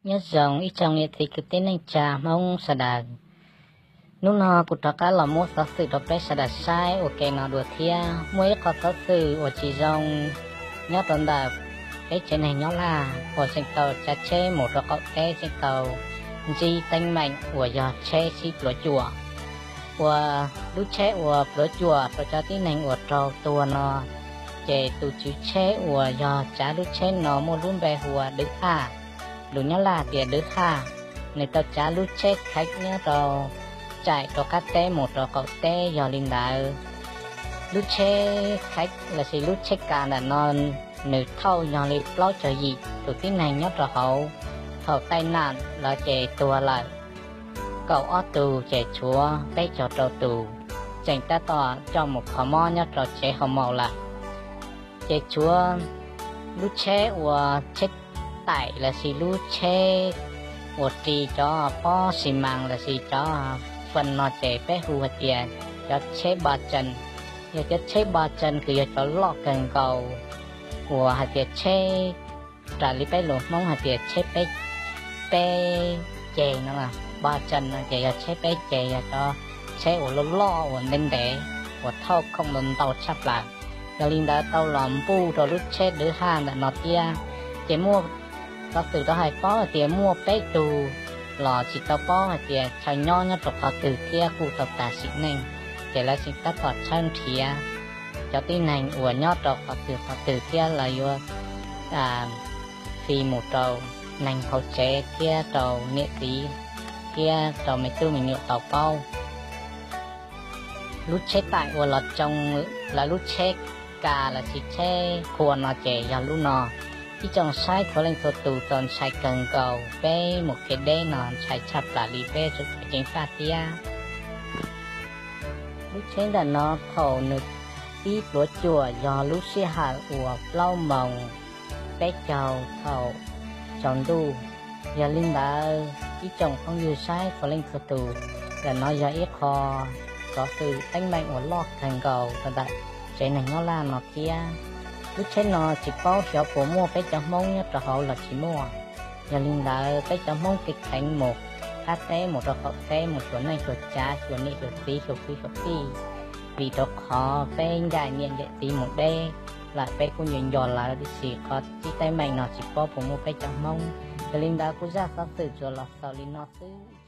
Nyob zoo ib tsoom niam txiv kwv tij neej tsa Hmoob sawv daws. Hnub no kuv rov qab los muab xov xwm rau peb sawv daws saib ua ke no dua thiab. Muaj ib qho xov xwm uas tsis zoo nyob rau ntawm peb tsev neeg nyob Laj uas tseem tau tsav tsheb mus rau qaum teb, tseem tau ntsib teeb meem uas yog tsheb sib pluav cuam, uas lub tsheb uas pluav cuam rau cov tib neeg uas raug tuag no, ces tus tswv tsheb uas yog tsav lub tsheb no muaj lub npe hu ua Dwv Haj, lus nyob Laj tias Dwv Haj. Nws tau tsav lub tsheb khaib nyob rau, tsaim rau qab teb mus rau qaum teb. Yog li ntawd, lub tsheb khaib lossis lub tsheb kas ntawm no, nws thauj yog li plaub caug yim tus tib neeg nyob rau hauv. Thaum taij nam lawv ces tuag lawm kaum ob tug, ces tshuav peb caug rau tus tseem tab tom coj mus kho mob nyob rau tsev hau maus lawm. Ces tshuav lub tsheb uas tsheb taim lossis lub tsheb uas ris cov pob xi mas lossis cov fee no ces peb hu hais tias cov tsheb ba tsen. Yog cov tsheb ba tsen kws yog cov loj kawg nkaus, uas hais tias tsheb, raws li peb lus Hmoob hais tias tsheb peb, peb ceg no. Ba tsen no ces yog tsheb peb ceg, yog cov tsheb uas loj loj uas ntev ntev uas thauj khoom ntau ntau tshaj plaws. Yog li ntawd tau los npuj rau lub tsheb Dwv Haj ntawm no thiab. Ces muaj xov xwm rov hais paub hais tias muaj peb tug los tsis tau paub hais tias chaw nyob nyob rau qhov twg thiab kuj tau tas sim neej. Ces lawv tseem tab tom tshawb nrhiav cov tib neeg uas nyob rau qhov twg qhov twg thiab lawv yuav fij mus rau neeg hauv tsev thiab rau niam txiv thiab rau me tub me nyuam tau paub. Lub tsheb taim uas los tsoo lawv lub tsheb kas lossis tsheb qhua no ces yog lub no. Ib tsoom saib txhua leej txhua tus txaus ntshai kawg nkaus, peb mus kev deb no ntshai tshaj plaws li peb tseem ceev faj thiab. Lub tsheb ntawm no thaum nws pib pluav cuam yog lub sij hawm uas plaub moos peb caug thaum tsaus ntuj. Yog li ntawd ib tsoom phooj ywg saib txhua leej txhua tus, ntawm no yog ib qho xov xwm teeb meem uas loj kawg nkaus rau ntawm tsev neeg nyob Laj no thiab. Lub tsheb no tsis paub xyov puas muaj peb cov Hmoob nyob rau hauv los tsis muaj. Yog li ntawd peb cov Hmoob kev kheev mus qab teb mus rau qaum teb mus xyuas neej xyuas tsav xyuas niam xyuas txiv xyuas kwv xyuas tij, vim rau qhov peb ncaim niam ncaim txiv mus deb lawm peb kuj nco nco lawv, tiam sis qhov tib teeb meem no tsis paub puas muaj peb cov Hmoob. Yog li ntawd kuv zaj xov xwm tsuas los xaus li no xwb.